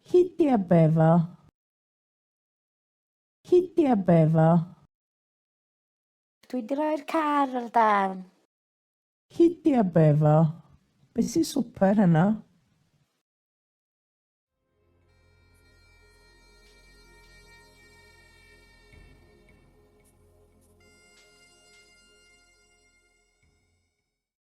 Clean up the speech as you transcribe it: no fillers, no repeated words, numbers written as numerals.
Chi ti aveva? Chi ti aveva? Dwi 'di roi'r car ar dân. Chi ti aveva? Be sy'n swper heno?